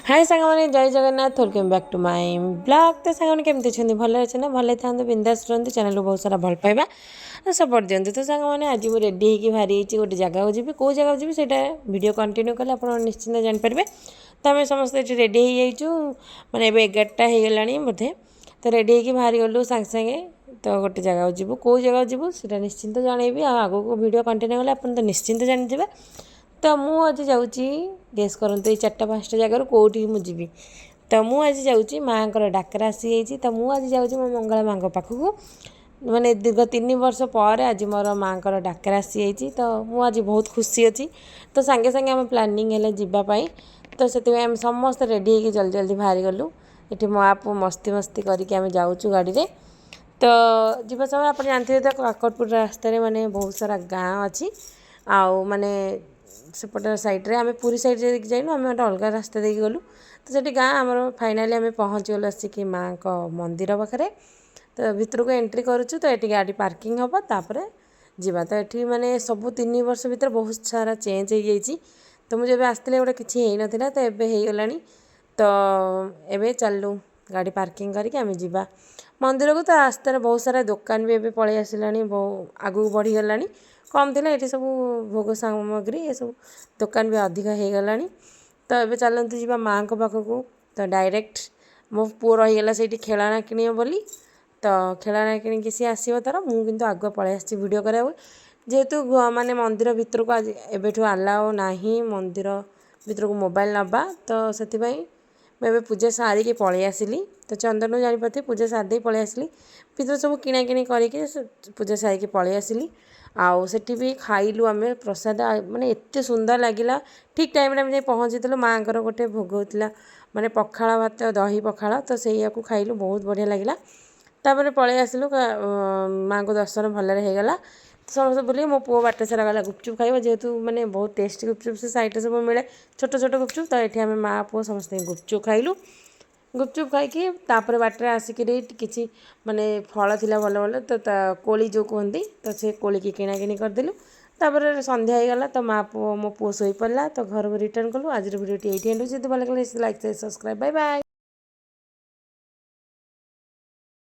ହାଏ ସାଙ୍ଗମାନେ, ଜୟ Jagannath. Welcome back to my vlog. ତ ସାଙ୍ଗମାନେ, କେମିତି ଅଛନ୍ତି? ଭଲରେ ଅଛନ୍ତି ନା? ଭଲରେ ଥାନ୍ତୁ, ବିନ୍ଦାସ ରୁହନ୍ତୁ। ଚ୍ୟାନେଲକୁ ବହୁତ ସାରା ଭଲ ପାଇବା, ସପୋର୍ଟ ଦିଅନ୍ତୁ। ତ ସାଙ୍ଗମାନେ, ଆଜି ମୁଁ ରେଡ଼ି ହେଇକି ବାହାରି ହେଇଛି, ଗୋଟେ ଜାଗାକୁ ଯିବି। କେଉଁ ଜାଗାକୁ ଯିବି, ସେଇଟା ଭିଡ଼ିଓ କଣ୍ଟିନ୍ୟୁ କଲେ ଆପଣ ନିଶ୍ଚିନ୍ତ ଜାଣିପାରିବେ। ତ ଆମେ ସମସ୍ତେ ଏଠି ରେଡ଼ି ହେଇଯାଇଛୁ। ମାନେ ଏବେ 11ଟା ହେଇଗଲାଣି ବୋଧେ। ତ ରେଡ଼ି ହେଇକି ବାହାରିଗଲୁ ସାଙ୍ଗେ ସାଙ୍ଗେ। ତ ଗୋଟେ ଜାଗାକୁ ଯିବୁ। କେଉଁ ଜାଗାକୁ ଯିବୁ, ସେଇଟା ନିଶ୍ଚିନ୍ତ ଜଣେଇବି। ଆଉ ଆଗକୁ ଭିଡ଼ିଓ କଣ୍ଟିନ୍ୟୁ କଲେ ଆପଣ ତ ନିଶ୍ଚିନ୍ତ ଜାଣିଯିବେ। ତ ମୁଁ ଆଜି ଯାଉଛି, ଗେସ୍ କରନ୍ତୁ, ଏଇ ଚାରିଟା ପାଞ୍ଚଟା ଜାଗାରୁ କେଉଁଠିକି ମୁଁ ଯିବି? ତ ମୁଁ ଆଜି ଯାଉଛି, ମାଆଙ୍କର ଡାକରା ଆସିଯାଇଛି, ତ ମୁଁ ଆଜି ଯାଉଛି ମୋ ମଙ୍ଗଳା ମାଆଙ୍କ ପାଖକୁ। ମାନେ ଦୀର୍ଘ 3 ବର୍ଷ ପରେ ଆଜି ମୋର ମାଆଙ୍କର ଡାକରା ଆସିଯାଇଛି। ତ ମୁଁ ଆଜି ବହୁତ ଖୁସି ଅଛି। ତ ସାଙ୍ଗେ ସାଙ୍ଗେ ଆମ ପ୍ଲାନିଂ ହେଲା ଯିବା ପାଇଁ। ତ ସେଥିପାଇଁ ଆମେ ସମସ୍ତେ ରେଡ଼ି ହେଇକି ଜଲ୍ଦି ଜଲ୍ଦି ବାହାରିଗଲୁ। ଏଠି ମା ପୁଅ ମସ୍ତି ମସ୍ତି କରିକି ଆମେ ଯାଉଛୁ ଗାଡ଼ିରେ। ତ ଯିବା ସମୟ ଆପଣ ଜାଣିଥିବେ ତ, କାକଟପୁର ରାସ୍ତାରେ ମାନେ ବହୁତ ସାରା ଗାଁ ଅଛି। ଆଉ ମାନେ ସେପଟ ସାଇଡ଼୍ରେ, ଆମେ ପୁରୀ ସାଇଡ଼୍ ଦେଇକି ଯାଇନୁ, ଆମେ ଗୋଟେ ଅଲଗା ରାସ୍ତା ଦେଇକି ଗଲୁ। ତ ସେଠି ଗାଁ ଆମର। ଫାଇନାଲି ଆମେ ପହଞ୍ଚିଗଲୁ ଆସିକି ମାଆଙ୍କ ମନ୍ଦିର ପାଖରେ। ତ ଭିତରକୁ ଏଣ୍ଟ୍ରି କରୁଛୁ। ତ ଏଠି ଗାଡ଼ି ପାର୍କିଂ ହେବ, ତାପରେ ଯିବା। ତ ଏଠି ମାନେ ସବୁ 3 ବର୍ଷ ଭିତରେ ବହୁତ ସାରା ଚେଞ୍ଜ ହେଇଯାଇଛି। ତ ମୁଁ ଯେବେ ଆସିଥିଲି, ଗୋଟେ କିଛି ହେଇନଥିଲା, ତ ଏବେ ହେଇଗଲାଣି। ତ ଏବେ ଚାଲିଲୁ, ଗାଡ଼ି ପାର୍କିଂ କରିକି ଆମେ ଯିବା ମନ୍ଦିରକୁ। ତ ରାସ୍ତାରେ ବହୁତ ସାରା ଦୋକାନ ବି ଏବେ ପଳେଇ ଆସିଲାଣି, ବହୁ ଆଗକୁ ବଢ଼ିଗଲାଣି। କମ୍ ଥିଲା ଏଠି ସବୁ ଭୋଗ ସାମଗ୍ରୀ, ଏସବୁ ଦୋକାନ ବି ଅଧିକ ହେଇଗଲାଣି। ତ ଏବେ ଚାଲନ୍ତୁ ଯିବା ମାଆଙ୍କ ପାଖକୁ। ତ ଡାଇରେକ୍ଟ ମୋ ପୁଅ ରହିଗଲା ସେଇଠି ଖେଳଣା କିଣିବ ବୋଲି। ତ ଖେଳଣା କିଣିକି ସିଏ ଆସିବ ତାର। ମୁଁ କିନ୍ତୁ ଆଗୁଆ ପଳେଇ ଆସିଛି ଭିଡ଼ିଓ କରିବାକୁ, ଯେହେତୁ ମାନେ ମନ୍ଦିର ଭିତରକୁ ଆଜି ଏବେଠୁ ଆଲାଉ ନାହିଁ ମନ୍ଦିର ଭିତରକୁ ମୋବାଇଲ୍ ନେବା। ତ ସେଥିପାଇଁ ମୁଁ ଏବେ ପୂଜା ସାରିକି ପଳେଇ ଆସିଲି। ତ ଚନ୍ଦନରୁ ଜାଣିପାରୁଥିବେ, ପୂଜା ସାରି ଦେଇ ପଳେଇ ଆସିଲି। ଭିତରେ ସବୁ କିଣାକିଣି କରିକି ପୂଜା ସାରିକି ପଳେଇ ଆସିଲି। ଆଉ ସେଠି ବି ଖାଇଲୁ ଆମେ ପ୍ରସାଦ। ମାନେ ଏତେ ସୁନ୍ଦର ଲାଗିଲା। ଠିକ୍ ଟାଇମ୍ରେ ଆମେ ଯାଇ ପହଞ୍ଚିଥିଲୁ। ମାଆଙ୍କର ଗୋଟେ ଭୋଗ ହେଉଥିଲା, ମାନେ ପଖାଳ ଭାତ, ଦହି ପଖାଳ। ତ ସେଇଆକୁ ଖାଇଲୁ, ବହୁତ ବଢ଼ିଆ ଲାଗିଲା। ତାପରେ ପଳେଇ ଆସିଲୁ। ମାଆଙ୍କୁ ଦର୍ଶନ ଭଲରେ ହେଇଗଲା। ସମସ୍ତେ ବୁଲି, ମୋ ପୁଅ ବାଟ ସାରା ଗଲା ଗୁପଚୁପ୍ ଖାଇବ, ଯେହେତୁ ମାନେ ବହୁତ ଟେଷ୍ଟି ଗୁପଚୁପ୍ ସେ ସାଇଡ଼୍ରେ ସବୁ ମିଳେ, ଛୋଟ ଛୋଟ ଗୁପଚୁପ୍। ତ ଏଠି ଆମେ ମା ପୁଅ ସମସ୍ତେ ଗୁପଚୁପ୍ ଖାଇଲୁ। ଗୁପଚୁପ୍ ଖାଇକି ତାପରେ ବାଟରେ ଆସିକିରି କିଛି ମାନେ ଫଳ ଥିଲା ଭଲ ଭଲ, ତ ତା କୋଳି ଯେଉଁ କୁହନ୍ତି, ତ ସେ କୋଳିକି କିଣାକିଣି କରିଦେଲୁ। ତାପରେ ସନ୍ଧ୍ୟା ହେଇଗଲା, ତ ମା ପୁଅ, ମୋ ପୁଅ ଶୋଇପଡ଼ିଲା। ତ ଘରକୁ ରିଟର୍ଣ୍ଣ କଲୁ। ଆଜିର ଭିଡ଼ିଓଟି ଏଇଠି ଏଣ୍ଡ ହେଉଛି। ଯଦି ଭଲ ଲାଗିଲା, like, subscribe. Bye bye.